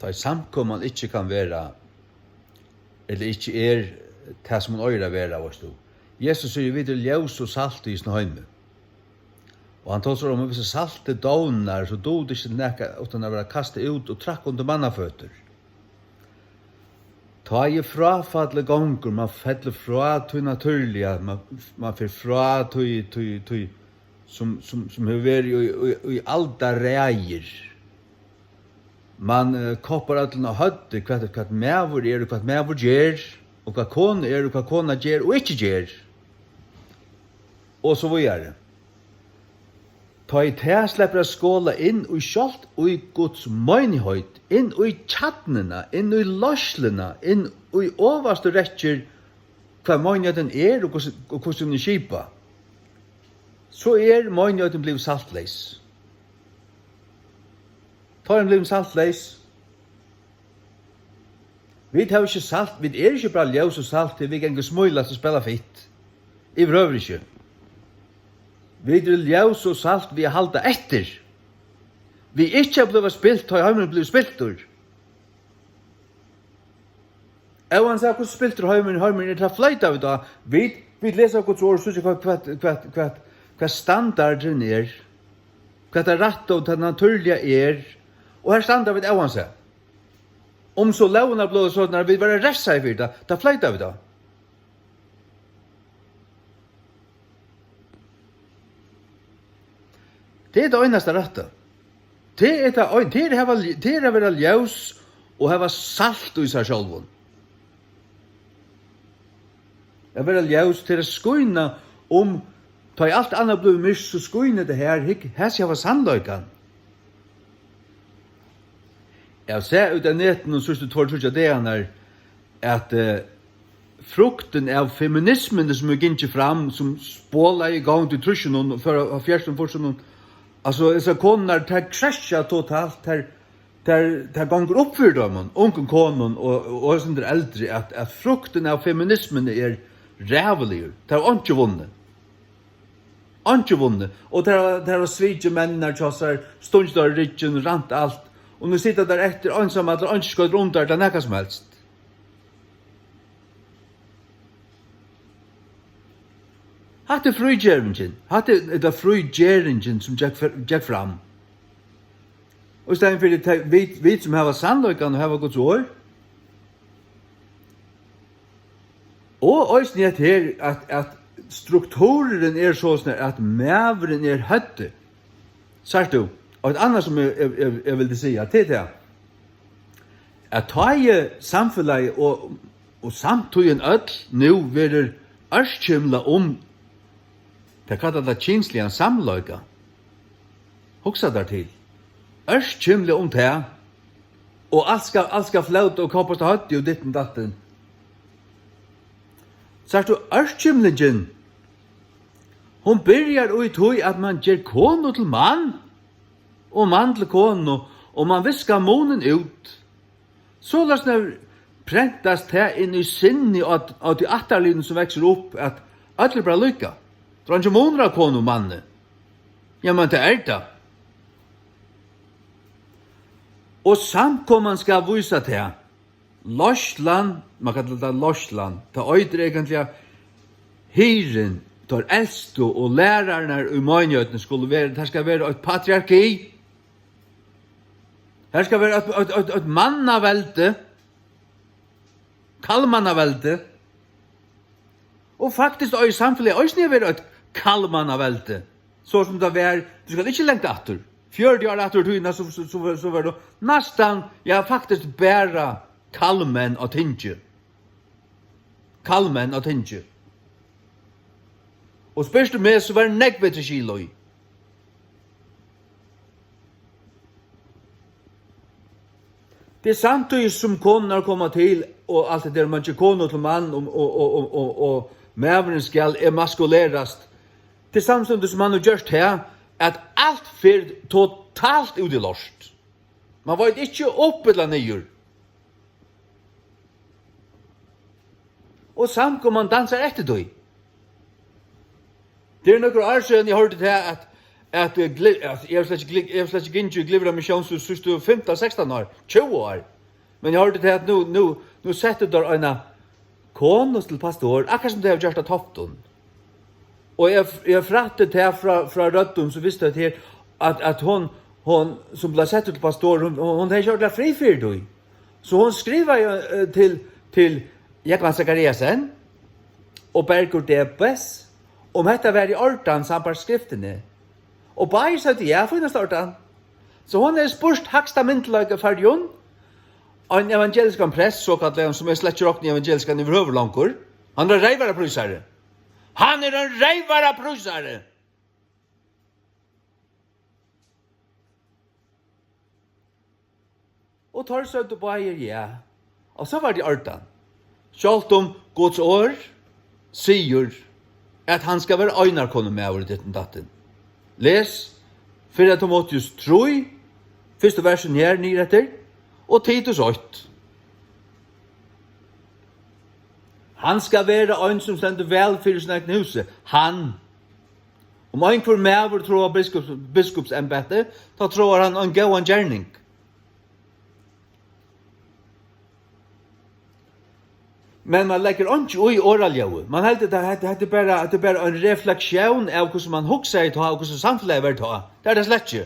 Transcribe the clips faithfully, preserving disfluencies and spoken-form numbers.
Tá ið samkoman ikki kann vera, ella ikki er tað, sum hon eigur at vera, veitst tú. Jesus sigur, vit eru ljós og salt í hesum heimi. Og hann tosar um, at hvis saltið dovnar, so dugir tað ikki til nakað uttan at vera kastað út og traðkað undir mannaføtur. Tá ið fráfallið gongur, mann fellur frá tí natúrliga, mann, mann fer frá tí, tí, tí, sum, sum, sum hevur verið í, í, í aldaraðir. Mann, eh, koppar øllum á høvdið, hvat, hvat maður er og hvat maður ger, og hvat kona er og hvat kona ger og ikki ger, og so víðari. Tá ið tað sleppur at skola inn í sjálvt í Guds meinigheit, inn í kjarnuna, inn í leiðsluna, inn í ovastu rekkir, hvat meinigheitin er og hvussu, og hvussu hon er skipað, so er meinigheitin blivin saltleys. Tá er hon blivin saltleys. Vit hava ikki salt, vit eru ikki bara ljós og salt, tí vit ganga og smílast og spæla fitt. Yvirhøvur ikki. Vit eru ljós og salt við at halda eftir. Við ikki at blíva spilt, tá ið heimurin blívur spiltur. Óansæð hvussu spiltur heimurin, heimurin er, tað floyta vit á. Vit, vit lesa Guds orð, síggja hvat, hvat, hvat, hvat, hvat standardurin er, hvat tað rætta og tað natúrliga er. Og her standa vit óansæð. Um so lógirnar blíva sovorðnar, vit verða refsaðir fyri tað, tað floyta vit á. Tað er tað einasta rætta. Tað er tað ein-, tað er at hava, tað er at vera ljós og hava salt í sær sjálvum. At vera ljós, tað er at skína um, tá ið alt annað blívur myrkt, so skínur tað her, hygg, hesi hava sannleikan. Eg havi sæð út av netinum síðstu tveir, tríggjar dagarnar, at, eh, fruktin av feminismuni, sum er gingið fram, sum spolaði í gongd í trýssunum og fyrr á hálvfjerðsunum, fýrsunum, altso, hesar konurnar, tær krasja totalt, tær, tær, tað gongur upp fyri teimum, ungum konum og, og, og eitt sindur eldri, at, at fruktin av feminismuni er ræðuligur. Tær hava einki vunnið. Einki vunnið. Og tær, tær hava svikið menninar hjá sær, stungið teir í ryggin, rænt alt. Og nú sita tær eftir einsamallar, einki skoytir undan tær nakað sum helst. Hatta er frígeringin. Hatta er, er tað frígeringin, sum gekk, fer-, gekk fram. Og í staðin fyri, te-, vit, vit sum hava sannleikan og hava Guds orð, og eisini hetta her, at, at struktururin er soleiðis, at maðurin er høvdið. Sært tú? Og eitt annað sum eg, eg, eg, eg vildi siga, tað er tað, at tá ið samfelagið og, og samtíðin øll nú verður ørkymlað um, tað kallar tað kynsligan samleika. Hugsa tær til. Ørkymlað um tað, og alt skal, alt skal flóta og koppast á høvdið og ditten datten. Sært tú, ørkymlingin, hon byrjar í tí, at mann ger konu til mann, og mann til konu, og mann viskar munin út. Soleiðis nær prentast tað inn í sinnið á, á tí ættarliðnum, sum veksur upp, at øll eru bara líka. Tað er eingin munur á konu og manni. Ja, men tað er tað. Og samkoman skal vísa tað. Leiðslan, man kallar tað leiðslan, tað eitur eigentliga hirðin, teir elstu og lærararnar í meinigheitum skulu vera, tað skal vera eitt patriarki. Her skal vera eitt, eitt, eitt, eitt mannaveldi, kallmannaveldi. Og faktiskt eigur samfelagið eisini at vera eitt kallmannaveldi. So sum tað var, tú skalt ikki langt aftur. Fjøruti ár aftur í tíðina, so, so, so, so var tað næstan, ja, faktiskt bara kallmenn á tingi. Kallmenn á tingi. Og spyrst tú meg, so var nógv betri skil í. Tað er samtíðis sum konurnar koma til, og alt hetta er, man ger konu til mann, og, og, og, og, og, og maðurin skal emaskulerast. Tað er samstundis sum hann hevur gjørt tað, at alt fer totalt út í lort. Man veit ikki upp ella niður. Og samkoman dansar eftir tí. Tað er nøkur ár síðan eg hoyrdi tað, at, at, eh, gli-, at eg havi slett ikki gli-, eg havi slett ikki gingið í Glyvra Missión síðstu fimtan, sekstan ár, tjúgu ár. Men eg hoyrdi tað, at nú, nú, nú settu teir eina konu til pastor, akkurát sum tey hava gjørt á Toftum. Og eg, eg frætti tað frá, frá røddum, sum vistu at her, at, at hon, hon, sum bleiv sett til pastor, hon, hon, hon hevði ikki ordiliga frí fyri tí. So hon skrivaði, eh, til, til Jógvan Zachariasen og Bergur Debes, um hetta var í ordan sambært skriftini. Og báðir søgdu, ja, fínasta ordan. So hon hevði spurt hægsta myndugleika í Føroyum, ein evangeliskan prest, sokallaðan, sum eg slett ikki rokni evangeliskan yvirhøvur longur. Hann er ein reyvaraprísari. Hann er ein reyvaraprísari! Og teir søgdu báðir ja. Og so var tað í ordan. Sjálvt um Guds orð sigur, at hann skal vera einarkonumaður í ditten datten. Les fyrra Timoteus trý, fyrstu versin her niður eftir, og Titus eitt. Hann skal vera ein, sum stendur væl fyri sín egna húsi. Hann. Um einhvør maður tráar biskups-, biskupsembæti, tá tráar hann ein góðan gerning. Men man leggur einki í orðaljóðið. Man heldur, at hetta, hetta er bara, hetta er bara ein refleksjón av, hvussu man hugsaði tá, og hvussu samfelagið var tá. Tað er tað slett ikki.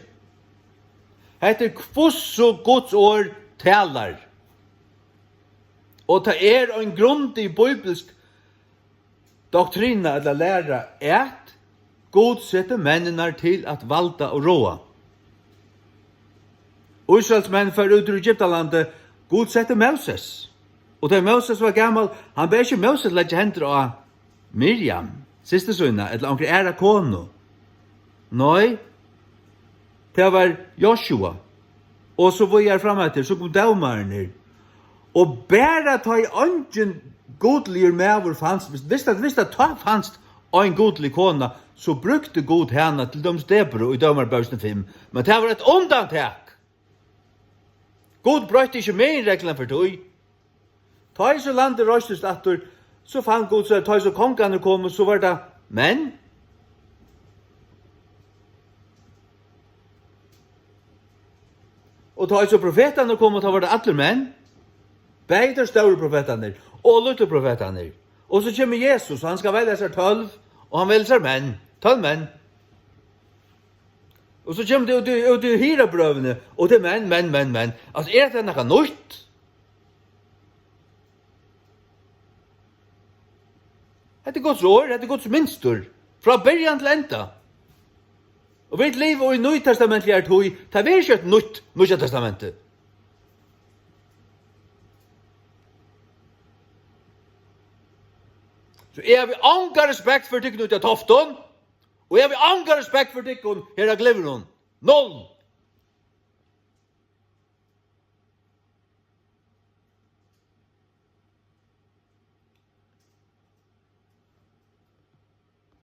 Hetta er, hvussu Guds orð talar. Og tað er ein grundig bíblisk doktrina ella læra, at Gud setti menninar til at valda og ráða. Ísraelsmenn fóru út úr Egyptalandi, Gud setti Móses. Og tá Móses var gamal, hann bað ikki Móses leggja hendur á Miriam, systur sína, ella onkra aðra konu. Nei, tað var Josua. Og so víðari fram eftir, so kom dómararnir. Og bara tá ið eingin gudligur maður fanst, viss, viss at, viss at tá fanst ein gudlig kona, so brúkti Gud hana, til dømis Debora í Dómarabókini fimm. Men tað var eitt undantak. Gud broytti ikki meginregluna fyri tí. Tá ið so landið reistist aftur, so fann Gud seg, tá ið so kongarnir komu, so var tað menn. Og tá ið so profetarnir komu, tá var tað allir menn. Bæði teir stóru profetarnir og lítlu profetarnir. Og so kemur Jesus, og hann skal velja sær tólv, og hann velur sær menn. Tólv menn. Og so kemur tað út í, út í Hirabrøvini, og tað er menn, menn, menn, menn. Altso, er hetta nakað nýtt? Hetta er Guds orð, hetta er Guds mynstur, frá byrjan til enda. Og vit liva í nýtestamentligari tíð, tað verður ikki eitt nýtt Nýggja Testamentið. So eg havi onga respekt fyri tykkum úti á Toftum, og eg havi onga respekt fyri tykkum her á Glyvrum. Null!